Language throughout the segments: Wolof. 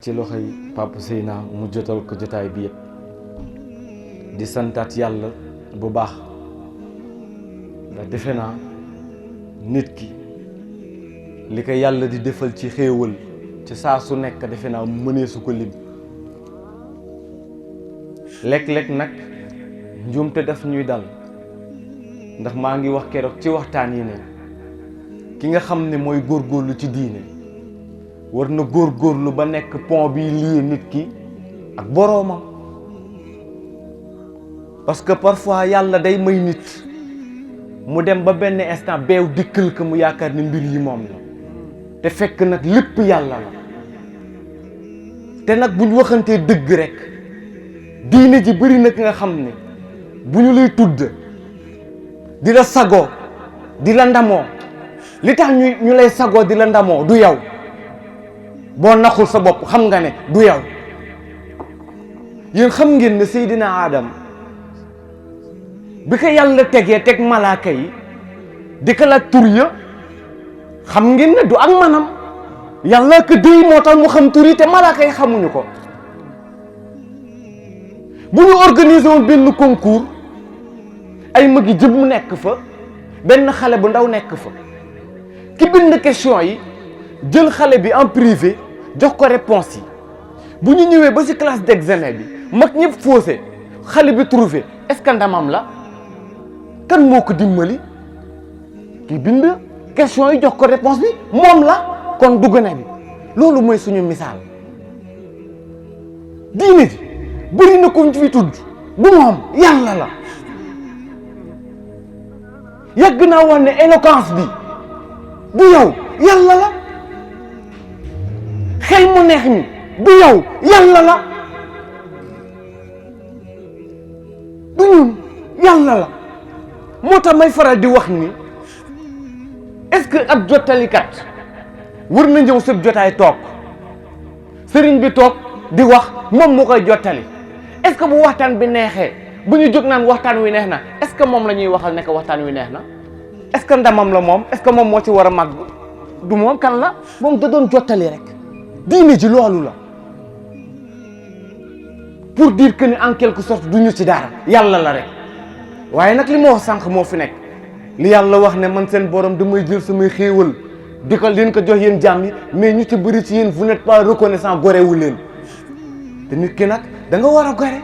ci loxoy Papa Seyna mu jotal ko jotaay bi yëpp di santaat yàlla bu baax ndax defe naa nit ki li ko yàlla di defal ci xéewal ci saa su nekk defe naa mënee su ko lim léeg-léeg nag njuumte daf ñuy dal ndax maa ngi wax keroog ci waxtaan yi ne ki nga xam ne mooy góorgóorlu ci diine war na góorgóorlu ba nekk pont bi lié nit ki ak boroomam parce que parfois yàlla day may nit mu dem ba benn instant beew dikkal ko mu yaakaar ne mbir yi moom la te fekk nag lépp yàlla la te nag bu ñu waxantee dëgg rek diine ji bëri nag nga xam ne bu ñu lay tudd di la sagoo di la ndamoo li tax ñu lay sagoo di la ndamoo du yow boo naxul sa bopp xam nga ne du yow yéen xam ngeen ne Seydina Adam bi ko yàlla tegee teg malaaka yi di ko la tur ya xam ngeen ne du ak manam yàlla ko déy moo tax mu xam tur yi te malaaka yi xamuñu ko bu ñu organiser woon benn concours ay mag yi jëb mu nekk fa benn xale bu ndaw nekk fa ki bind question yi jël xale bi en privé jox ko réponse yi bu ñu ñëwee ba ci classe d'examen bi mag ñëpp faussé xale bi trouvé est-ce que ndamam la kan moo ko dimbali ki bind question yi jox ko réponse bi moom la kon dugg na bi loolu mooy suñu misaal diine ji bëri na ko ñu fi tudd du moom yàlla la yàgg naa wax ne éloquence bi du yow yàlla la xel mu neex mi du yow yàlla la du ñun yàlla la moo tax may faral di wax ni est-ce que ab jottalikat war na ñëw sëb jotaay toog sëriñ bi toog di wax moom mu koy jottali est-ce que bu waxtaan bi neexee bu ñu jóg naan waxtaan wi neex na est-ce que moom la ñuy waxal ne que waxtaan wi neex na est-ce que ndamam la moom est-ce que moom moo ci war a màgg du moom kan la moom da doon jottali rek diine ji loolu la pour dire que ni en quelque sorte du ñu ci dara yàlla la rek waaye nag li ma wax sànq moo fi nekk li yàlla wax ne man seen borom damay jël samay xéewal di ko leen ko jox yéen jàmm yi mais ñu ci bëri ci yéen vous n'êtes pas reconnaissant gorewu leen te nit ki nag da nga war a gore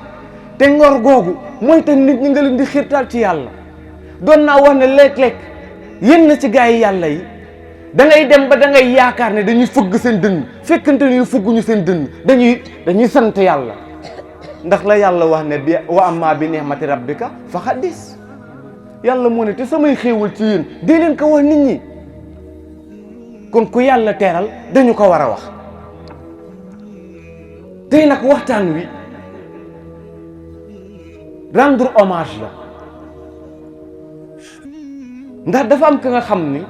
te ngor googu mooy te nit ñi nga leen di xiirtal ci yàlla doon naa wax ne léeg-léeg yéen na ci gaa yi yàlla yi da ngay dem ba da ngay yaakaar ne dañuy fëgg seen dënn fekkante ni fëgguñu seen dënn dañuy sant yàlla ndax la yàlla wax ne bi wa amma bi ni'mati rabbika fa haddis yàlla moo ne te samay xéewal ci yéen dee leen ko wax nit ñi kon ku yàlla teeral dañu ko war a wax tey nag waxtaan wi rendre hommage la ndax dafa am ka nga xam ni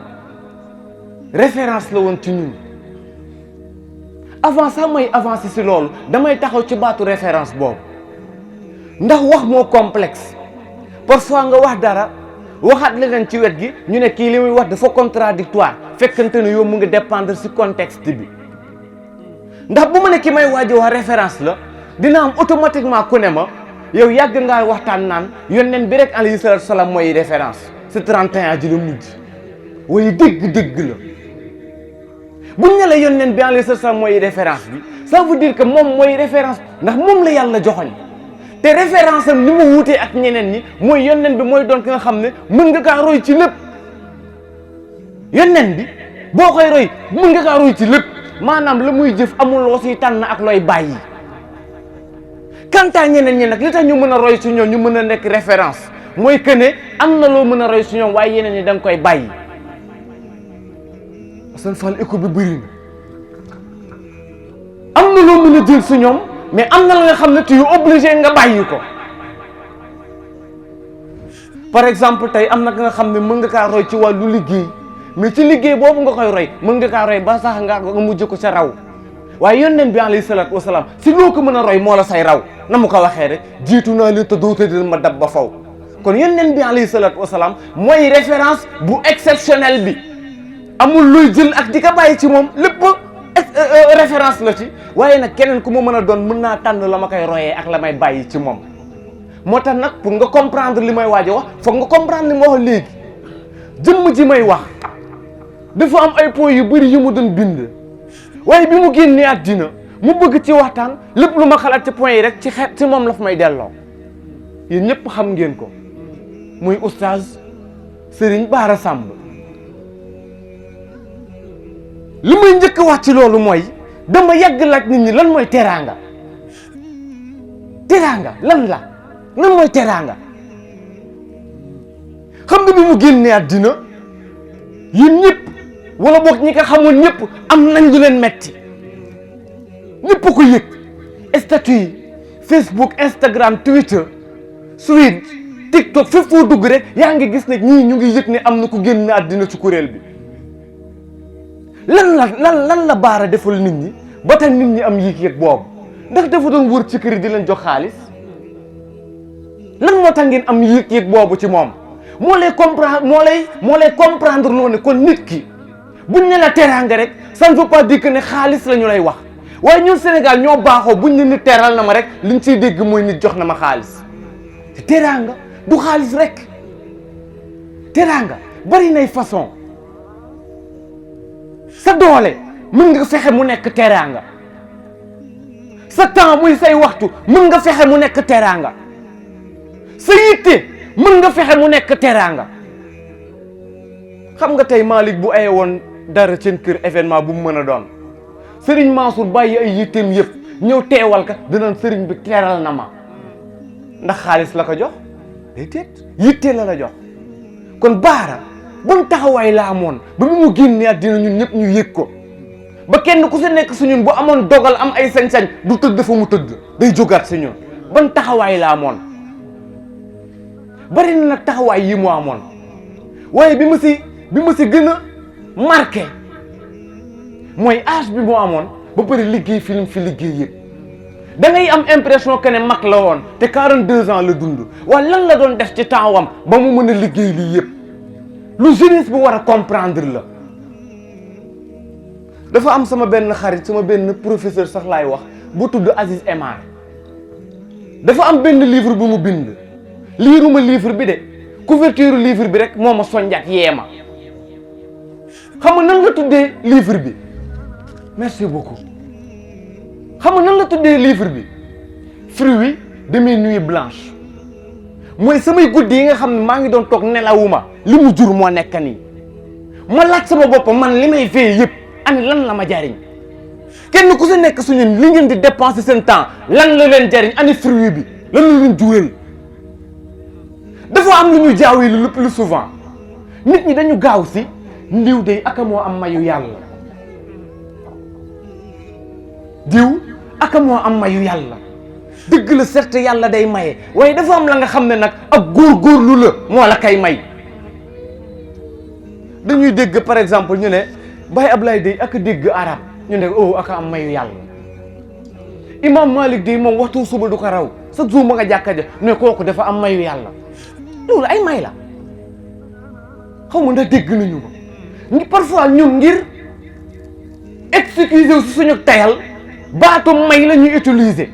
référence la woon ci ñun avant sax may avancer ci loolu damay taxaw ci baatu référence boobu ndax wax moo complexe parfois nga wax dara waxaat leneen ci wet gi ñu ne kii li muy wax dafa contradictoire fekkante ne yow mu ngi dépendre ci contexte bi ndax bu ma ne ki may waaj wax référence la dina am automatiquement ku ne ma yow yàgg ngaa waxtaan naan yonent bi rek alayhi salaatu salaam mooy référence ci 31 ji la mujj waaye dégg-dégg la buñ ne la yonent bi alayhi salaatu salaam mooy référence bi ça veut dire que moom mooy référence ndax moom la yàlla joxoñ te référence am ni mu wutee ak ñeneen ñi mooy yonent bi mooy doon ki nga xam ne mën nga kaa roy ci lépp yonent bi boo koy roy mën nga kaa roy ci lépp maanaam la muy jëf amul loo siy tànn ak looy bàyyi kantaa ñeneen ñi nag li tax ñu mën a roy ci ñoom ñu mën a nekk référence mooy que ne am na loo mën a roy ci ñoom waaye yeneen ñi da nga koy bàyyi Assane Fall écho bi bëri na am na loo mën a jël ci ñoom mais am na la nga xam ne tu es obligé nga bàyyi ko par exemple tey am na nga xam ne mën nga kaa roy ci wàllu liggéey mais ci liggéey boobu nga koy roy mën nga kaa roy ba sax nga mujj ko sa raw waaye yonent bi alayhi salaatu wasalaam si loo ko mën a roy moo la say raw na mu ko waxee rek jiitu naa leen te doota dina ma dab ba faw kon yonent bi alayhi salaatu wasalaam mooy référence bu exceptionnel bi amul luy jël ak di ko bàyyi ci moom lépp référence la ci waaye nag keneen ku ma mën a doon mën naa tànn la ma koy royee ak la may bàyyi ci moom moo tax nag pour nga comprendre li may waaj a wax foog nga comprendre li ma wax léegi jëmm ji may wax dafa am ay points yu bëri yu mu doon bind waaye bi mu génnee àddina mu bëgg ci waxtaan lépp lu ma xalaat ci points yi rek ci xeet ci moom la fa may delloo yéen ñëpp xam ngeen ko muy oustaz Serigne Bara Samb li may njëkk wax ci loolu mooy dama yàgg laaj nit ñi lan mooy teraanga lan mooy teraanga xam nga bi mu génnee àddina yéen ñëpp wala boog ñi ko xamoon ñëpp am nañ lu leen metti ñëpp ko yëg statut yi Facebook Instagram Twitter Suite TikTok fépp foo dugg rek yaa ngi gis ne ñii ñu ngi yëg ne am na ku génn àddina ci kuréel bi lan la Bara defal nit ñi ba tax nit ñi am yëg-yëg boobu ndax dafa doon wër ci kër yi di leen jox xaalis lan moo tax ngeen am yëg-yëg boobu ci moom moo lay comprendre loo ne kon nit ki buñ ne la teraanga rek ça ne veut pas dire que ne xaalis la ñu lay wax waaye ñun Sénégal ñoo baaxoo buñ ne nit teral na ma rek liñ ciy dégg mooy nit jox na ma xaalis te teraanga du xaalis rek teraanga bari nay façon sa doole mën nga fexe mu nekk teraanga sa temps muy say waxtu mën nga fexe mu nekk teraanga sa yitte mën nga fexe mu nekk teraanga xam nga tey Malick bu aye woon dara seen kër événement bu mu mën a doon Serigne Mansour bàyyi ay yitteem yëpp ñëw teewal ka dinañ Serigne bi teral na ma ndax xaalis la ko jox déedéet yitte la jox kon Bara ban taxawaay la amoon ba mu génnee àddina ñun ñëpp ñu yëg ko ba kenn ku si nekk si ñun bu amoon dogal am ay sañ-sañ du tëdd fa mu tëdd day jógaat si ñun ban taxawaay la amoon bari na nag taxawaay yi mu amoon waaye bi ma si gën a marqué mooy âge bi mu amoon ba pare liggéey film fi liggéey yëpp da ngay am impression que ne mag la woon te 42 ans la dund waaye lan la doon def ci temps wam ba mu mën a liggéey lii yëpp lu jeunesse bu war a comprendre la dafa am sama benn xarit sama benn professeur sax laay wax bu tudd Aziz Emar dafa am benn livre bu mu bind liiruma livre bi de couverture livre bi rek moo ma soñjaat yeema xam nga nan la tuddee livre bi merci beaucoup xam nga nan la tuddee livre bi fruit de mes nuits blanches mooy samay guddi yi nga xam ne maa ngi doon toog nelawuma li mu jur moo nekk nii ma laaj sama bopp man li may fee yëpp ani lan la ma jariñ kenn ku si nekk suñu li ngeen di dépenser seen temps lan la leen jariñ ani fruit bi lan la leen jural dafa am lu ñu jaawee lu plus souvent nit ñi dañu gaaw si ndiw day aka moo am mayu yàlla diw aka moo am mayu yàlla dëgg la certes yàlla day maye waaye dafa am la nga xam ne nag ak góorgóorlu la moo la kay may dañuy dégg par exemple ñu ne Baye Ablaye day ak dégg arab ñu ne oh aka am mayu yàlla Imam Malik day moom waxtu suba du ko raw chaque jour ma nga jàkka ja ne kooku dafa am mayu yàlla loolu ay may la xaw ma ndax dégg nañu ko ni parfois ñun ngir excuser si suñu tayal baatu may la ñuy utiliser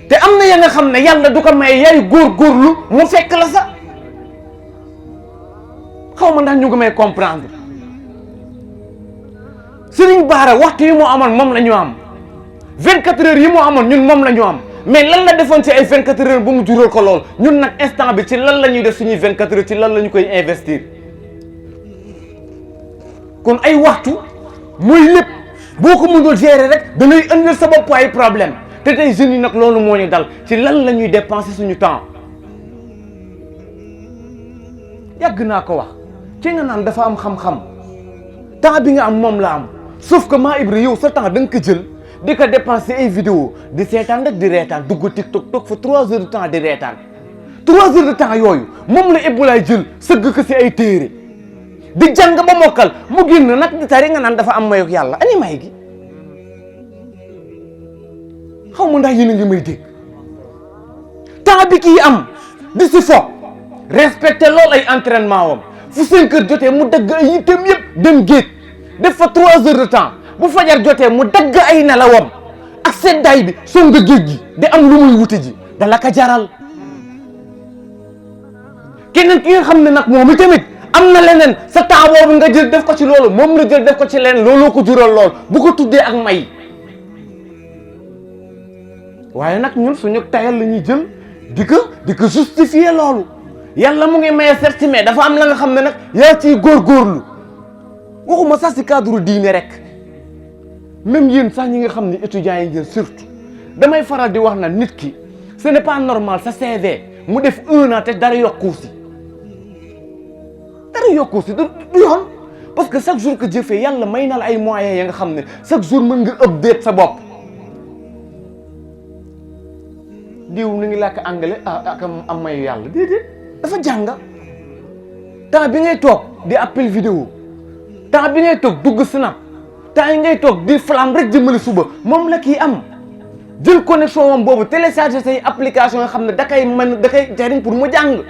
te am na ya nga xam ne yàlla du ko may yaay góorgóorlu mu fekk la sax xaw ma ndax ñu ngi may comprendre Serigne Bara waxtu yi mu amoon moom la ñu am 24 heures yi mu amoon ñun moom la ñu am mais lan la defoon ci ay 24 heures ba mu jural ko lool ñun nag instant bi ci lan la ñuy def suñuy 24 heures ci lan la ñu koy investir kon ay waxtu mooy lépp boo ko mënul gérer rek da ngay indil sa bopp ay problème te tey jeunes yi nag loolu moo ñu dal ci lan la ñuy dépenser suñu temps yàgg naa ko wax ci nga naan dafa am xam-xam temps bi nga am moom la am sauf que maa Ibra yow sa temps da nga ko jël di ko dépenser ay vidéo di seetaan rek di reetaan dugg TikTok toog fa 3 heures de temps di reetaan 3 heures de temps yooyu moom la Ibulaay jël sëgg ko si ay téere di jàng ba mokkal mu génn nag di tari nga naan dafa am mayuk yàlla ani may gi xaw ma ndax yéen a ngi may dégg temps bi kii am di si fo respecté lool ay entraînement wam fu 5 heures jotee mu dagg ay yitteem yëpp dem géej def fa 3 heures de temps bu fajar jotee mu dagg ay nelawam ak seddaay bi song géej gi di am lu muy wuti ji dala ka jaral. keneen ki nga xam ne nag moom itamit am na leneen sa temps boobu nga jël def ko ci loolu moom la jël def ko ci leneen looloo ko jural lool bu ko tuddee ak may. waaye nag ñun suñu tayal la ñuy jël di ko justifier loolu yàlla mu ngi maye certes mais dafa am la nga xam ne nag yaa ciy góorgóorlu waxuma sax si cadre diine rek même yéen sax ñi nga xam ne étudiants yi ngeen surtout damay faral di wax na nit ki ce n'est pas normal sa CV mu def 1 an te dara yokku si du yoon parce que chaque jour que jëfee yàlla may na la ay moyens ya nga xam ne chaque jour mën nga update sa bopp. diw ni ngi làkk anglais ak am mayu yàlla déedéet dafa jàng temps bi ngay toog di appel vidéo temps bi ngay toog dugg snap temps yi ngay toog di flam rek jëmale suba moom la kii am jël connexion moom boobu télécharger say application nga xam ne da koy jariñ pour mu jàng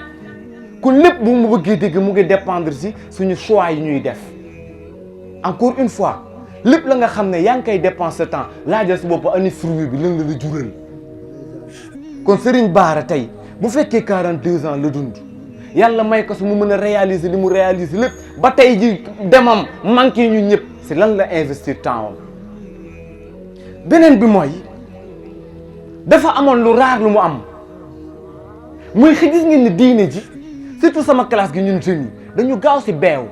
kon lépp bu mu bëggee dégg mu ngi dépendre si suñu choix yi ñuy def encore une fois lépp la nga xam ne yaa ngi koy dépenser temps laajal si bopp ani fruit bi lan la jural. kon Serigne Bara tey bu fekkee 42 ans la dund yàlla may ko su mu mën a réaliser li mu réaliser lépp ba tey ji demam manqué ñu ñëpp si lan la investir temps am beneen bi mooy dafa amoon lu raar lu mu am muy gis ngeen ni diine ji surtout sama classe gi ñun jeunes yi dañu gaaw si beew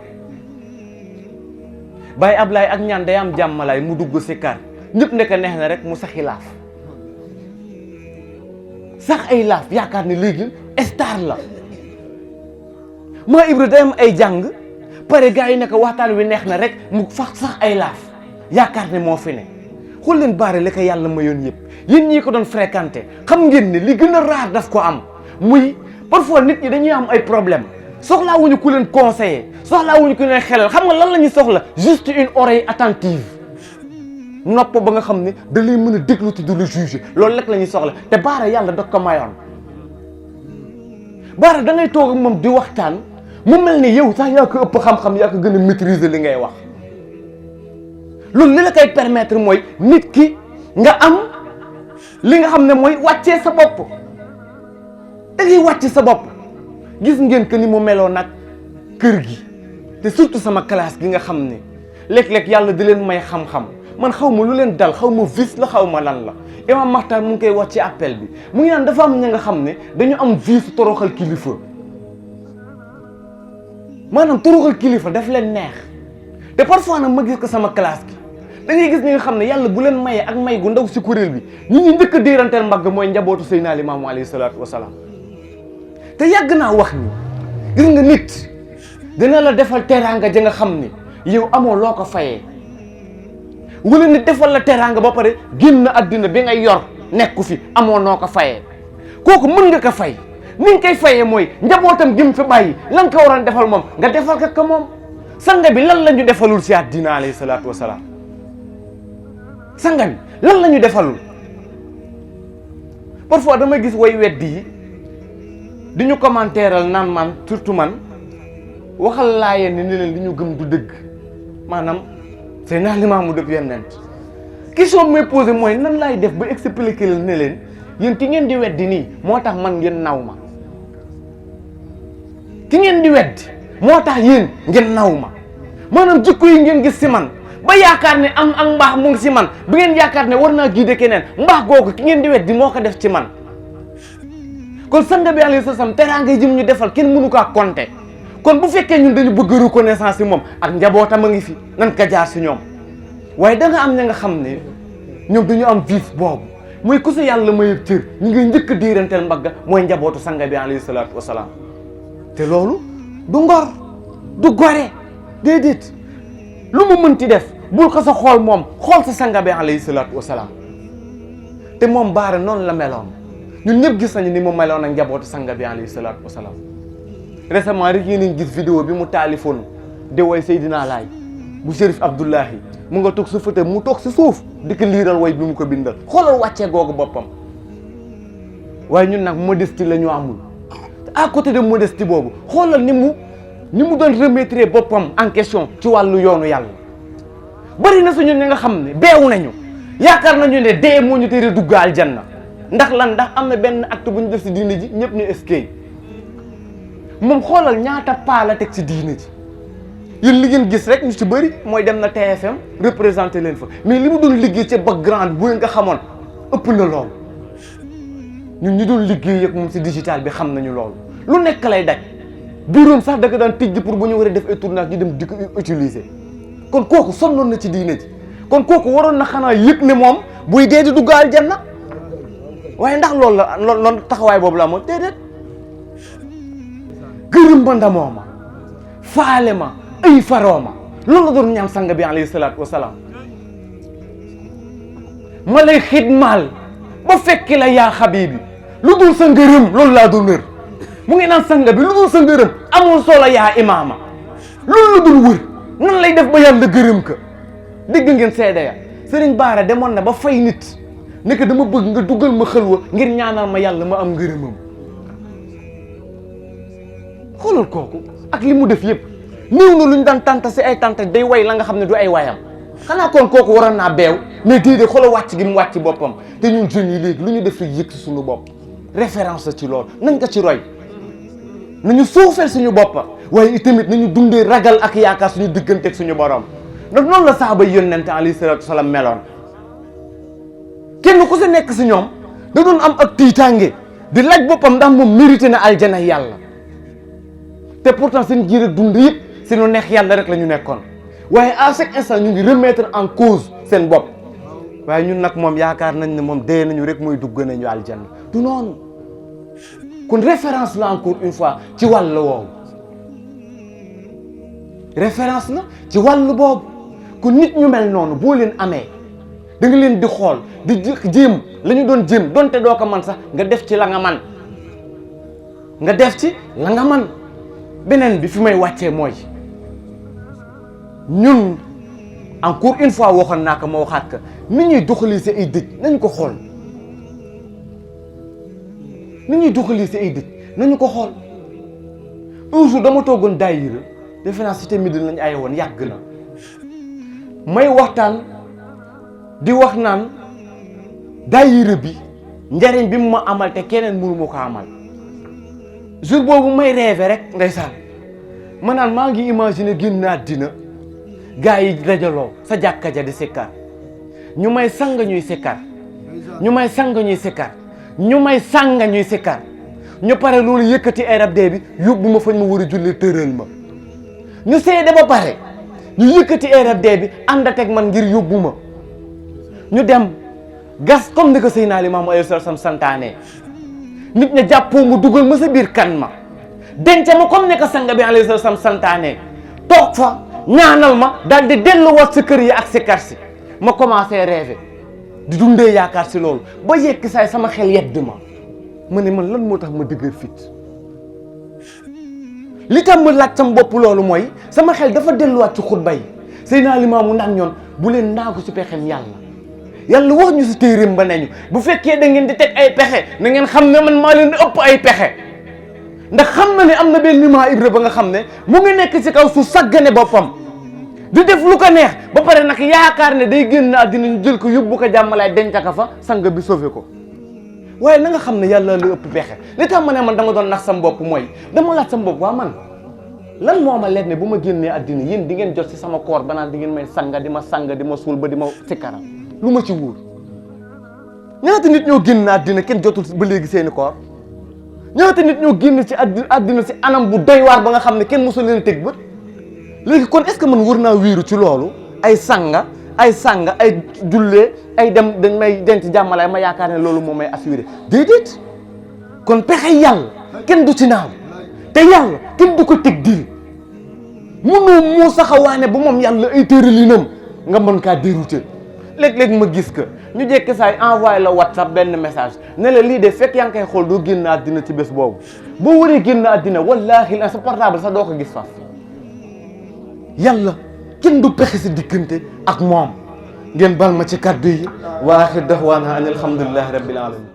Baye Ablaye ak ñaan day am jàmmalaay mu dugg si kar ñëpp nekk neex na rek mu saxi laaf sax ay laaf yaakaar ne léegi star la maa Ibra day am ay jàng pare gars yi ne ko waxtaan wi neex na rek mu fax sax ay laaf yaakaar ne moo fi ne xool leen Bara li ko yàlla mayoon yëpp yéen ñii ko doon fréquenté xam ngeen ne li gën a raar daf ko am muy parfois nit ñi dañuy am ay problème soxlaawuñu ku leen conseiller soxlaawuñu ku leen xelal xam nga lan la ñuy soxla juste une oreille attentive nopp ba nga xam ne da lay mën a déglu te du la juger loolu rek la ñuy soxla te Bara yàlla da ko mayoon Bara da ngay toog ak moom di waxtaan mu mel ni yow sax yaa ko ëpp xam-xam yaa ko gën a maîtriser li ngay wax loolu li la koy permettre mooy nit ki nga am li nga xam ne mooy wàccee sa bopp da ngay wàcc sa bopp gis ngeen que ni mu meloon nag kër gi te surtout sama classe gi nga xam ne léeg-léeg yàlla di leen may xam-xam man xaw ma lu leen dal xaw ma vice la xaw ma lan la Imam Makhtar mu ngi koy wax ci appel bi mu ngi naan dafa am ña nga xam ne dañu am vice toroxal kilifa maanaam toroxal kilifa daf leen neex te parfois nag ma gis ko sama classe gi da ngay gis ñi nga xam ne yàlla bu leen mayee ak may gu ndaw si kuréel bi ñi njëkk a déeranteel mbagg mooy njabootu Seydina Limaamu alayhi salaatu wasalaam te yàgg naa wax ni gis nga nit dina la defal teraanga ja nga xam ni yow amoo loo ko fayee wala nit defal la teraanga ba pare génn àddina bi ngay yor nekku fi amoo noo ko fayee kooku mën nga ko fay ni nga koy fayee mooy njabootam gim fi bàyyi lan ko waroon defal moom nga defal ko moom sanga bi lan la ñu defalul si àddina alayhi salaatu wasalaam sanga bi lan la ñu defalul parfois damay gis way weddi yi di ñu commentéeral naan man surtout man waxal laa yéen ni leen li ñu gëm du dëgg maanaam c'est naa Limaamu dëpp yonent question bi may posé mooy nan laay def ba expliquer leen ne leen yéen ki ngeen di weddi nii moo tax man ngeen naw ma ki ngeen di weddi moo tax yéen ngeen naw ma maanaam jikko yi ngeen gis si man ba yaakaar ne am ak mbaax mu ngi si man bi ngeen yaakaar ne war naa giide keneen mbaax googu ki ngeen di weddi moo ko def ci man kon sanga bi alayhi salaam teraanga yi jëm ñu defal kenn mënu kaa compter kon bu fekkee ñun dañu bëgg reconnaissance si moom ak njabootam a ngi fi nan ka jaar si ñoom waaye da nga am ña nga xam ne ñoom dañu am vice boobu mooy ku sa yàlla mayëb cër ñu ngi njëkk a diiranteel mbagga mooy njabootu sanga bi alayhi salaatu wasalaam te loolu du ngor du gore déedéet lu mu mënti def bul ko sa xool moom xool sa sanga bi alayhi salaatu wasalaam te moom Bara noonu la meloon ñun ñëpp gis nañu ni mu meloon ak njabootu sanga bi alayhi salaatu wasalaam récemment rek yéen a ngi gis vidéo bi mu taalifoon de woy Seydina Laay bu Chérif Abdoulahi mu nga toog su fëte mu toog si suuf di ko liiral woy bi mu ko bindal xoolal wàccee googu boppam waaye ñun nag modestie la ñu amul à côté de modestie boobu xoolal ni mu doon remettre boppam en question ci wàllu yoonu yàlla bari na suñu ñi nga xam ne beewu nañu yaakaar nañu ne dee moo ñu tere dugg aljanna ndax lan ndax am na benn acte bu ñu def si diine ji ñëpp ñu eskay moom xoolal ñaata paa la teg si diine ji yéen li ngeen gis rek ñu ci bëri mooy dem na TFM représenté leen fa mais li mu doon liggéey ci background bu nga xamoon ëpp na lool ñun ñu doon liggéey ak moom si digital bi xam nañu loolu lu nekk lay daj bureau sax da nga daan tijji pour bu ñu war a def ay tournage ñu dem di ko utiliser kon kooku sonnoon na ci diine ji kon kooku waroon na xanaa yëg ne moom buy dee di dugg aljanna waaye ndax loolu la loolu taxawaay boobu la amoon déedéet gërëm ma ndamoo ma faale ma ay faroo ma loolu la doon ñaan sang bi alayhi salaatu wasalaam ma lay xidmaal ba fekki la yaa xabibi lu dul sa ngërëm loolu laa doon wër mu ngi naan sang bi lu dul sa ngërëm amul solo yaa imaama loolu la doon wër nan lay def ba yàlla gërëm ka dégg ngeen seede ya Sëriñ Baara demoon na ba fay nit ne ko dama bëgg nga dugal ma xëlwa ngir ñaanal ma yàlla ma am ngërëmam xoolal kooku ak li mu def yëpp néew na lu ñu daan tànta si ay tànta day way la nga xam ne du ay wayam xanaa kon kooku waroon naa beew mais déedéet xoolal wàcc gi mu wàcc boppam te ñun jeunes yi léegi lu ñu def rek yëg si suñu bopp référence la ci loolu nañ ko ci roy nañu suufeel suñu boppa waaye itamit nañu dundee ragal ak yaakaar suñu digganteeg suñu borom ndax noonu la saaba yónnente alayhi salaatu wasalaam meloon kenn ku si nekk si ñoom da doon am ak tiitaange di laaj boppam ndax moom mérité na aljana yàlla te pourtant seen jiir ak dund yëpp si lu neex yàlla rek la ñu nekkoon waaye à chaque instant ñu ngi remettre en cause seen bopp waaye ñun nag moom yaakaar nañ ne moom dee nañu rek mooy dugg nañu aljanna du noonu kon référence la encore une fois ci wàll woowu référence la ci wàll boobu kon nit ñu mel noonu boo leen amee da nga leen di xool di jéem la ñu doon jéem donte doo ko man sax nga def ci la nga man nga def ci la nga man beneen bi fi may wàccee mooy ñun encore une fois waxoon naa ko ma waxaat ko ni ñuy doxalee si ay dëj nañu ko xool ni ñuy doxalee si ay dëj nañu ko xool un jour dama toogoon daayira defe naa cité Médine lañu aye woon yàgg na may waxtaan di wax naan daayira bi njariñ bi mu ma amal te keneen mënu ma ko amal jour boobu may rêvé rek ndeysaan ma naan maa ngi imaginer génn àddina gaa yi dajaloo sa jàkka ja di sikkar ñu may sang ñuy sikkar ñu may sang ñuy sikkar ñu may sang ñuy sikkar ñu pare loolu yëkkati arab dee bi yóbbu ma fañ ma war a julli tëral ma ñu seede ba pare ñu yëkkati arab dee bi ànd ak man ngir yóbbu ma ñu dem gas comme ni ko Seydina Limaamu alayhi salaam santaane nit ña jàppoo mu dugal ma sa biir kan ma denc ma comme ni ko sang bi alayhi salaam santaane toog fa ñaanal ma daal di delluwaat sa kër yi ak si kar si ma commencé rêver di dundee yaakaar si loolu ba yekki saay sama xel yedd ma ne man lan moo tax ma dëgër fit li tax ma laaj sama bopp loolu mooy sama xel dafa delluwaat ci xutba yi Seydina Limaamu naan ñoon bu leen naagu si pexem yàlla wax ñu si téeréem ba nañu bu fekkee da ngeen di teg ay pexe na ngeen xam ne man maa leen di ëpp ay pexe ndax xam na ne am na benn maa Ibra ba nga xam ne mu ngi nekk ci kaw su saggane boppam di def lu ko neex ba pare nag yaakaar ne day génn àddina ñu jël ko yóbbu ko jàmmalaay denc ka fa sang bi sauvé ko waaye na nga xam ne yàlla la ëpp pexe li tax ma ne man dama doon nax sam bopp mooy dama laaj sam bopp waa man lan moo ma leer ne bu ma génnee àddina yéen di ngeen jot si sama koor ba naan di ngeen may sanga di ma suul ba di ma sikkaral lu ma ci wóor ñaata nit ñoo génn àddina kenn jotul ba léegi seeni koor ñaata nit ñoo génn ci àddina si anam bu doy waar ba nga xam ne kenn mosul leen teg bët léegi kon est-ce que man war naa wéeru ci loolu ay sanga ay jullee ay dem dañ may denc jàmmalaay ma yaakaar ne loolu moom may assuré déedéet kon pexe yàlla kenn du ci naaw te yàlla kenn du ko teg dil mënoo moo saxawaane ba moom yàlla ay tëralinam nga mën kaa dérouter léeg-léeg ma gis que ñu jekki saay envoyé la WhatsApp benn message ne la lii de fekk yaa ngi koy xool doo génn àddina ci bés boobu boo waree génn àddina wallaahi sa portable sax doo ko gis faf yàlla kenn du pexe si diggante ak moom ngeen bal ma ci kaddu yi wa aaxir da'waanaa an alhamdulillahi rabbil alamin